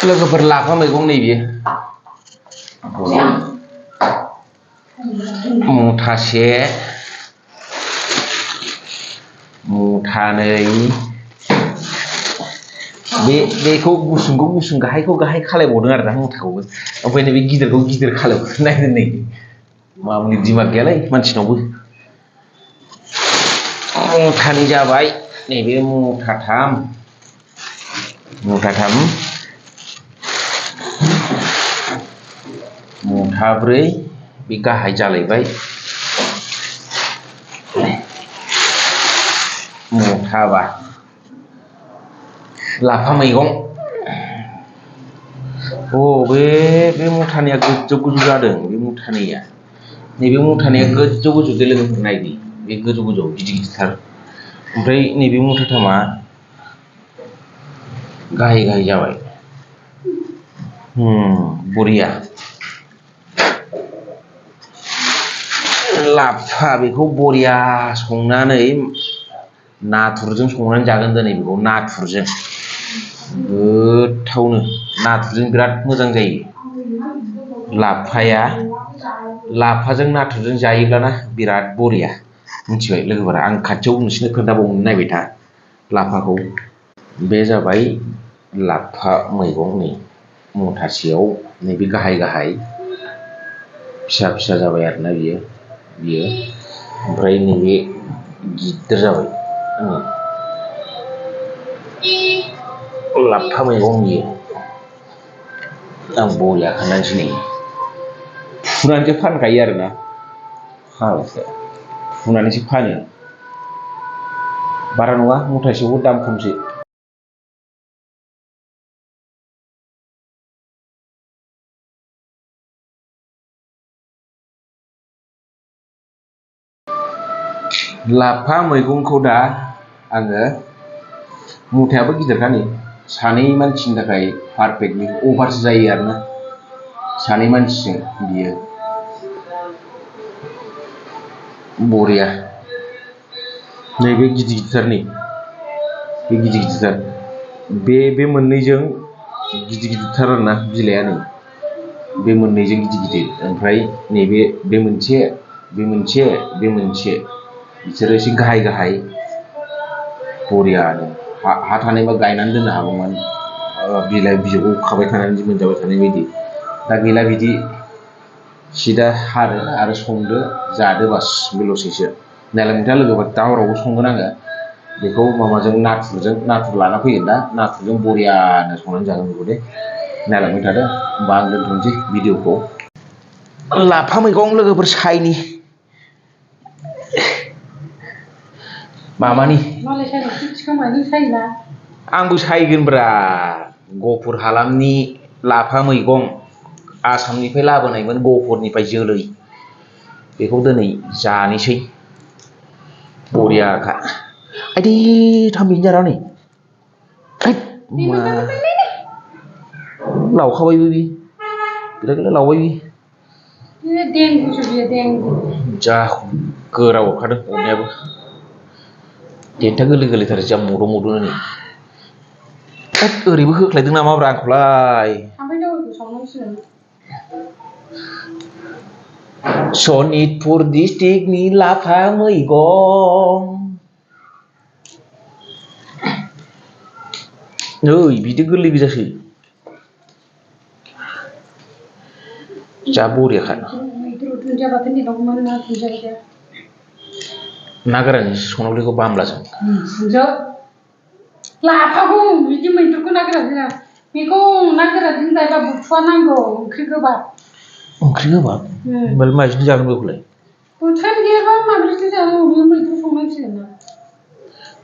लोगोफोर लाफा मैगं नैबे मुथासे मुथानै बेखौ गुसुं गाहायखौ गाहाय खालायबावदों आरो ना मुथाखौबो ओमफ्राय नैबे गिदिरखौ गिदिर खालायबावदों नायदो नै मामुलि दिमाग गैयालै मानसिनावबो मुथानै जाबाय नैबे मुथाथाम मुथाब्रै बे गाहाय जालायबाय मुथाबा लाफा मैगं बे मुथानिया गोजौ जादों बे मुथानिया नैबे मुथानिया गोजौ दे लोगोफोर नायदो बे गोजौ गिदिरथार ओमफ्राय नैबे मुथाथामा गाहाय जाबाय बरिया लाफा बेखौ बरिया संनानै नाथुरजों संनानै जागोन दिनै बेखौ नाथुरजों गोथावनो नाथुरजों बिराद मोजां जायो लाफाजों नाथुरजों जायोब्लाना बिराद बरिया मिथिबाय लोगोफोरा आं खाथियाव नोंसिनो खोन्थाबावनो नायबाय था लाफाखौ बे जाबाय लाफा मैगं नै मुथासेयाव नैबे गाहाय फिसा जाबाय आरोना बियो ओमफ्राय नैबे गिदिर जाबाय लाफा मैगं बियो आं बरिया खालामनोसै नै फुनानैसो फानखायो आरोना फुनानैसो फानो बारा नङा मुथासेयावबो दाम खमसो लाफा मैगंखौ दा आङो मुथायाबो गिदिरखा नै सानै मानसिनि थाखाय पारफेक्टलि अभारसो जायो आरोना सानै मानसिजों बियो बरिया नैबे गिदिरथार नै बे गिदिरथार बे मोननैजों गिदिरथार आरोना बिलाइआ नै बे मोननैजों गिदिर ओमफ्राय नैबे बे मोनसे बिसोरो एसे गाहाय बरियानो हा थानायबा गायनानै दोननो हागौमोन बिलाइ बिजौखौ खाबाय थानानै मोनजाबाय थानाय बायदि दा गैला बिदि सिदा हादो आरो संदो जादो बास बेल'सैसो नायलाय नोंथाङा लोगोफोर दा हरावबो संगोन आङो बेखौ माबाजों नाथुर लाना फैगोन दा नाथुरजों बरियानो संनानै जागोन बेखौ दे नायलांबाय थादो होमबा आं दोनथ'नोसै भिडिअखौ लाफा मैगं लोगोफोर साइनि मामानि आंबो सायगोनब्रा गफुर हालामनि लाफा मैगं आसामनिफ्राय लाबोनायमोन गफुरनिफ्राय जोलै बेखौ दिनै जानोसै बरियाखा आइदै थाम्फैनि जारौ नै लावखाबायबो बे गोलाव लावबाय बे जा गोरा अरखादों अरनायाबो देन्था गोरलैथार जा मद' नै ओरैबो होख्लायदों नामाब्रा आंखौलाय सनितपुर डिस्ट्रिक्टनि लाफा मैगं नै बिदि गोरलै गोजासो जा बरियाखा ना गोरान संनांगौखौ बामलाजों लाफाखौ बिदि मैद्रुखौ ना गोरानजों बेखौ ना गोरानजों जायोबा बुथुवा नांगौ ओंख्रि गोबाब होमबालाय माजों जागोन बेखौलाय बुथुवानो गैयाबा माब्रैथो जानांगौ बे मैद्रु संनांसिगोन ना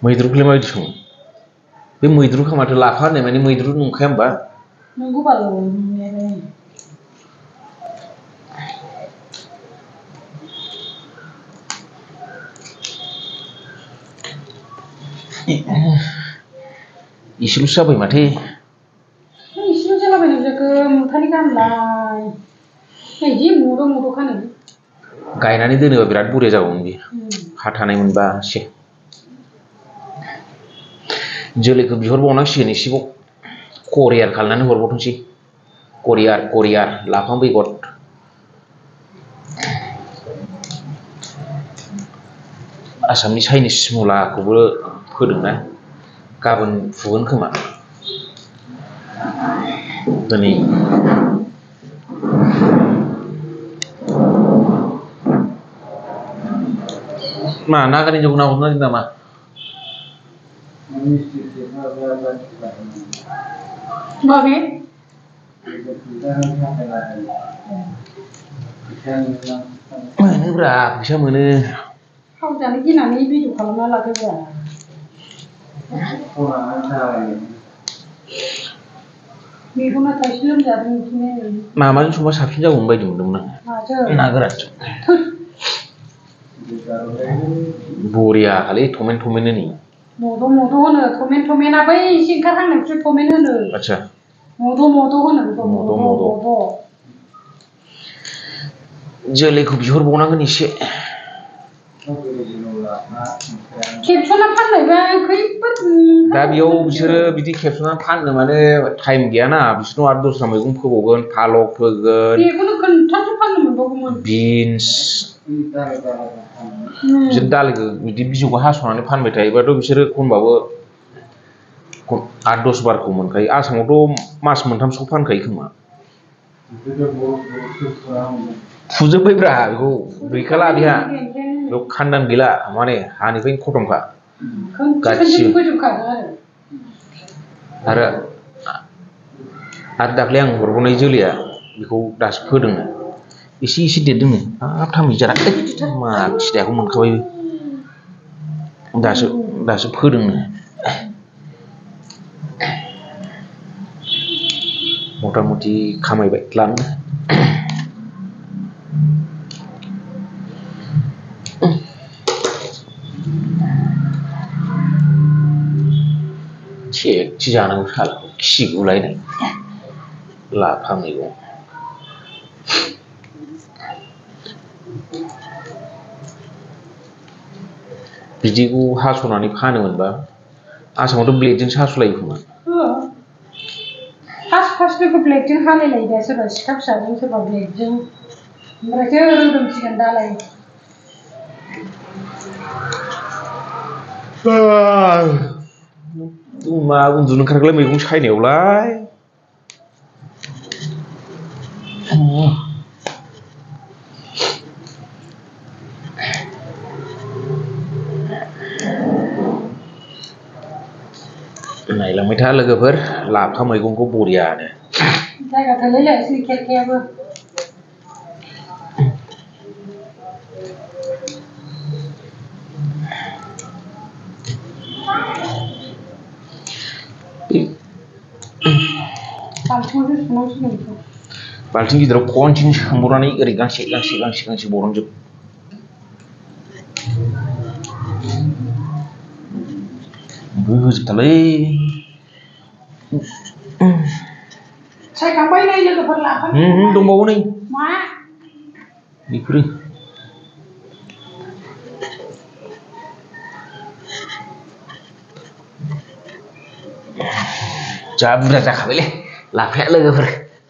मैद्रुखौलाय माबायदि सङो बे मैद्रुखौ माथो लाफा होननाय माने मैद्रु नंखाया होमबा नंगौ बाल नंनायालाय इसेल'सो जाबाय माथो इसेल' जालाबायनाय जाखो मुथानै गाहामलाय जि मद' खानो गायनानै दोनोबा बिराद बरिया जागौमोन बे हा थानाय मोनबा एसे जोलैखौ बिहरबावनांसिगोन एसेबाव करियार खालामनानै हरबावथोंसै करियार लाफा बेगर आसामनि चाइनिस मुलाखौबो फोदोंना गाबोन फुगोन खोमा दिनै मा नागानि जौ ना हमना नामा माबे मोनोब्रा फैसा मोनो थाव जानो गिनानै भिडिअ खालामना लादोब्रा मेगना थाइसे लोमजादों बिदिनो मामाजों संबा साबसिन जागौमोन बायदि मोनदोंमोन आं माजों ना गोरानजों बरियाखालै टमेन्ट' नै मद' होनो टमेन्ट'आ बै एसे ओंखारहांनायखौसो टमेन्ट होनो आदसा मद' होनो बेखौ मद' जोलैखौ बिहरबावनांगोन एसे खेबस'ना फाननायबा खैफोद दा बेयाव बिसोरो बिदि खेबस'नानै फाननो माने टाइम गैयाना बिसोरनाव आरो दस्रा मैगं फोबावगोन पालक फोगोन बेखौनो खोन्थासो फाननो मोनबावगौमोन बिन्स बिसोर दालिखौ बिदि बिजौखौ हास'नानै फानबाय थायोबाथ' बिसोरो खनबाबो 8-10 बारखौ मोनखायो आसामावथ' मास मोनथामसोखौ फानखायो खोमा फुजोब्बायब्रा बेखौ गैखाला बेहा बेयाव खान्दान गैला माने हानिफ्रायनो खतमखा गासिबो आरो दाख्लै आं हरबावनाय जोलैया बेखौ दासो फोदोंनो एसे देरदोंनो हाब थामै जारा मा खिदाखौ मोनखाबायबो दासो फोदोंनो मथा मथि खामायबाय लानो थिगथि जानांगौ सालाखौ खि गुलायनाय लाफा मैगं बिदिखौ हास'नानै फानोमोनबा आसामावथ' ब्लेडजोंसो हास'लायो खोमा फार्स्टनिखौ ब्लेडजों हालायलायो दा सोरबा सिखा फिसाजों सोरबा ब्लेडजों ओमफ्रायसो रोदोमसिगोन दालाय मा उन्दुनो ओंखारगोनलाय मैगं सायनायावलाय नायलांबाय था लोगोफोर लाफा मैगंखौ बरियानो जायगा थोलायलायासै खेरखायाबो बाल्थिं गिदिराव खनसेनो सोमबावनानै ओरै गांसे बरनजोब होजोबथालै सायखांबाय नै लोगोफोर लाफा दंबावो नै मा बेफोरो जा बुरजा जाखाबायलै लाफाया लोगोफोर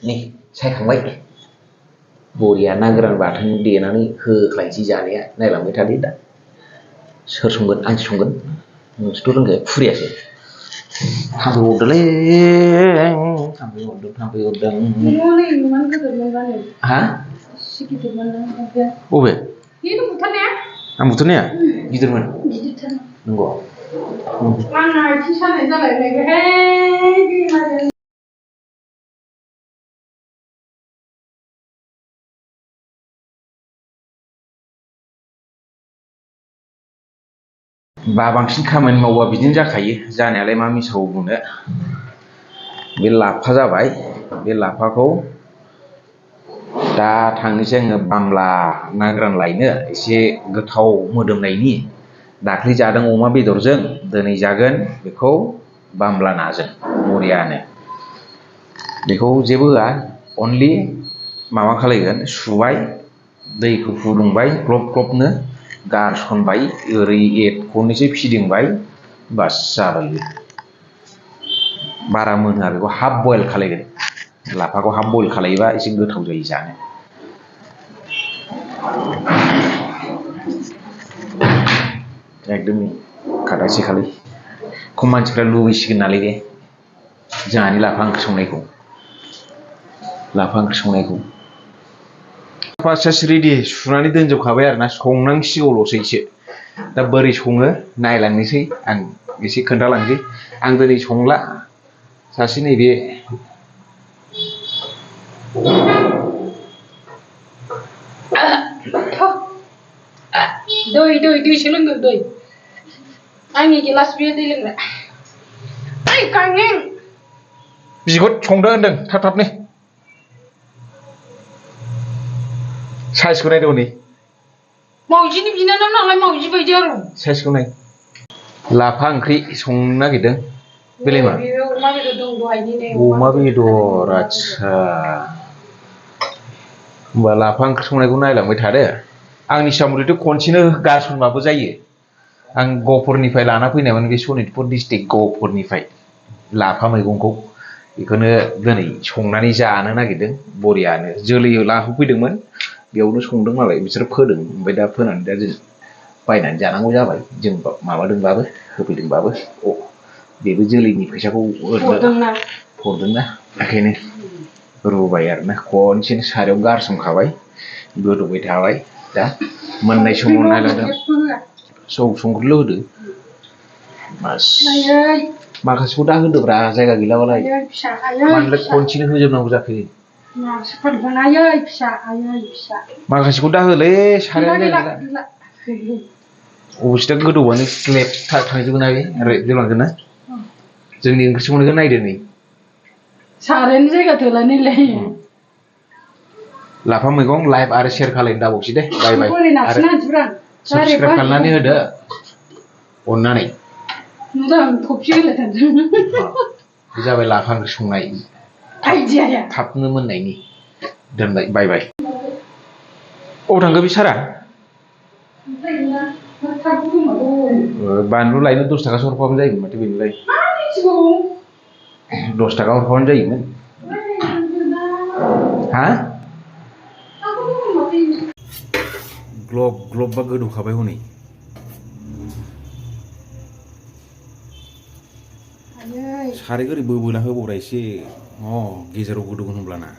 नै सायखांबाय बरिया ना गोरान बाथोन देनानै होख्लायनोसै जानाया नायलांबाय थादो दा सोर संगोन आंसो संगोन नोंसोरथ' रोंखाया खुरियासो थाम्फै अरदोंलै थाम्फै अरदों हा बबे आं बुथारनाया गिदिरमोन नंगौ आंना आथिं सानाय जालायबायहाय बांसिन खामानि मावबा बिदिनो जाखायो जानायालाय मा मिसाखौ बुंनो बे लाफा जाबाय बे लाफाखौ दा थांनोसै आङो बामला ना गोरान लायनो एसे गोथाव मोदोमनायनि दाख्लै जादों अमा बेदरजों दिनै जागोन बेखौ बामला नाजों बरियानो बेखौ जेबो होआ अनलि माबा खालायगोन सुबाय दैखौ फुदुंबाय ग्लब ग्लबनो गारसनबाय ओरै खननैसो फिदिंबाय बास जाबाय बारा मोना बेखौ हाफ बयल खालायगोन लाफाखौ हाफ बयल खालायोबा एसे गोथाव जायो जानो एकदम खाथासे खालि खम मानसिफ्रा लुबैसिगोन नालाय दे जोंहानि लाफा ओंख्रि संनायखौ फार्स्ट रेडि सुनानै दोनजोबखाबाय आरोना संनांसिगौल'सै एसे दा बोरै सङो नायलांनोसै आं एसे खोन्थालांसै आं दिनै संला सासे नैबे दैसो लोंदों दै आंनि गिलास बेयो दै लोंग्रा ओइ गांलें बिखौ संदो होनदों थाब थाबनो साइजखौ नायदो हनै मावजिनि बिनानाव नालाय मावजि बायदि आरो साइजखौ नाय लाफा ओंख्रि संनो नागिरदों बेलाय मा अमा बेदर दं दहायनिनो अमा बेदर आच्छा होमबा लाफा ओंख्रि संनायखौ नायलांबाय थादो आंनि सामब्राथ' खनसेनो गारसनबाबो जायो आं गहपुरनिफ्राय लाना फैनायमोन बे सनितपुर डिस्ट्रिक्ट गहपुरनिफ्राय लाफा मैगंखौ बेखौनो दिनै संनानै जानो नागिरदों बरियानो जोलै लाहोफैदोंमोन बेयावनो संदों मालाय बिसोर फोदों ओमफ्राय दा फोनानै दा जों बायनानै जानांगौ जाबाय जों माबादोंबाबो होफैदोंबाबो बेबो जोलैनि फैसाखौ हरदोंना ओंखायनो रुबाय आरोना खनसेनो सारायाव गारसोमखाबाय गोदौबाय थाबाय दा मोननाय समाव नायलांदों संख्रिल' होदो बास माखासेखौ दा होदोब्रा जायगा गैलाबालाय मानोलाय खनसेनो होजोबनांगौ जाखो माखासेखौ दा होलै सारायानो जायगा गैला अबस्थाया गोदौबानो स्लेब थांजोबगोन ना बे रेबजोबलांगोन ना जोंनि ओंख्रि संनायखौ नायदो नै सारायानो जायगा थोला नैलाय लाफा मैगं लाइभ आरो शेयार खालायनो दाबावसै दे बाय बाय आरो साबस्क्राइब खालामनानै होदो अननानै जाबाय लाफा ओंख्रि संनाय थाबनो मोननायनि दोनबाय बाय बाय अबाव थांखो बे सारा बानलु लायनो 10 थाखासो हरफाबानो जायोमोन माथो बेनोलाय 10 थाखा हरफाबानो जायोमोन हा ग्लब ग्लब बा गोदौखाबाय हनै सारायखौ ओरै बोबोना होबावरा एसे गेजेराव गोदौगोन होनब्लाना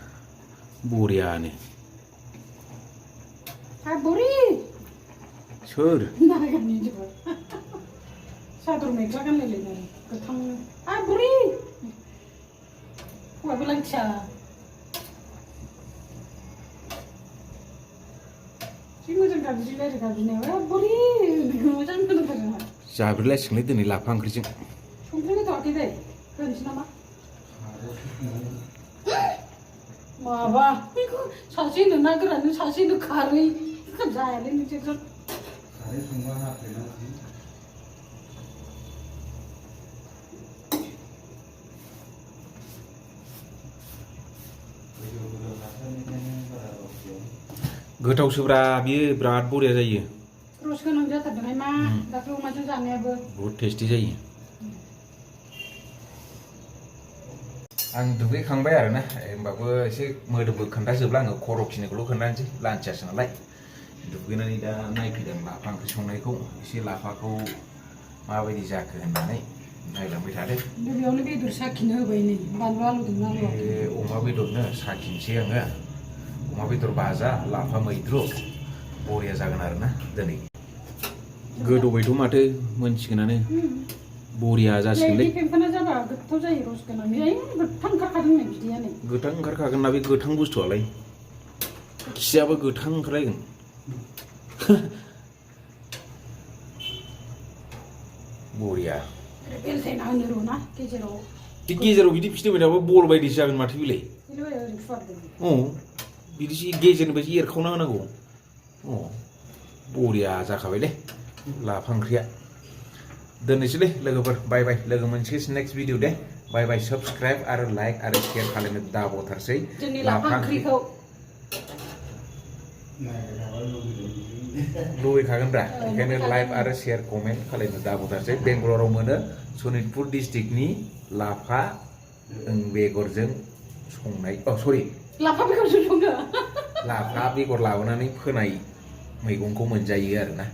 बरियानो सोर सादर मेख्ला गानलायलायनाय गोथांनो बुरि हौवाबो लांथिया जि मोजां गाबज्रिलायदो गाबज्रिनायाव बुरि मोजां खोनाथारदों जाब्रेलायसिगोनलै दिनै लाफा ओंख्रिजों संख्रि होथ'वाखै दे होनोसै नामा माबा बेखौ सासे होनो ना गोरान सासे होनो खारै जायालै नोंसोर गोथावसोब्रा बियो बिराद बरिया जायो रस गोनां जाथारदोंहाय मा दाख्लै अमाजों जानायाबो बहुत टेस्टि जायो आं दुगैखांबाय आरोना होमबाबो एसे मोदोमबो खोन्थाजोबला आङो खर'खिनिखौल' खोन्थानोसै लान्थियासो नालाय दुगैनानै दा नायफैदों लाफा ओंख्रि संनायखौ एसे लाफाखौ माबायदि जाखो होननानै नायलांबाय थादो बेयावनो बेदर साखिनो होबाय नै बानलु आलुदोंना आलुवाखै अमा बेदरनो साखिनोसै आङो अमा बेदर भाजा लाफा मैद्रु बरिया जागोन आरोना दिनै गोदौबायथ' माथो मोनसिगोनानो बरिया जासिगोनलै फेंफोना जाबा गोथाव जायो रस गोनां गोथां ओंखारखादों नै बिदैयानो गोथां ओंखारखागोन ना बे गोथां बुस्थुआलाय खियाबो गोथां ओंखारलायगोन बरिया बेलथायना होनो र'ना गेजेराव गेजेराव बिदि फिदिंबाय थाबा बल बायदिसो जागोन माथो बिलाय बिदिसो गेजेरनिफ्रायसो एरखावना होनांगौ बरिया जाखाबायलै लाफा ओंख्रिया दोननोसैलै लोगोफोर बाय बाय लोगो मोनसिगोन नेक्स्ट भिडिअ दे बाय बाय साबस्क्राइब आरो लाइक आरो शेयार खालामनो दाबावथारसै लाफा ओंख्रिखौ लुबैखागोनब्रा ओंखायनो लाइक आरो शेयार कमेन्ट खालामनो दाबावथारसै बेंगालराव मोनो सनितपुर डिस्ट्रिक्टनि लाफा बेगरजों संनाय सरि लाफा बेगरजों सङो लाफा बेगर लाबोनानै फोनाय मैगंखौ मोनजायो आरोना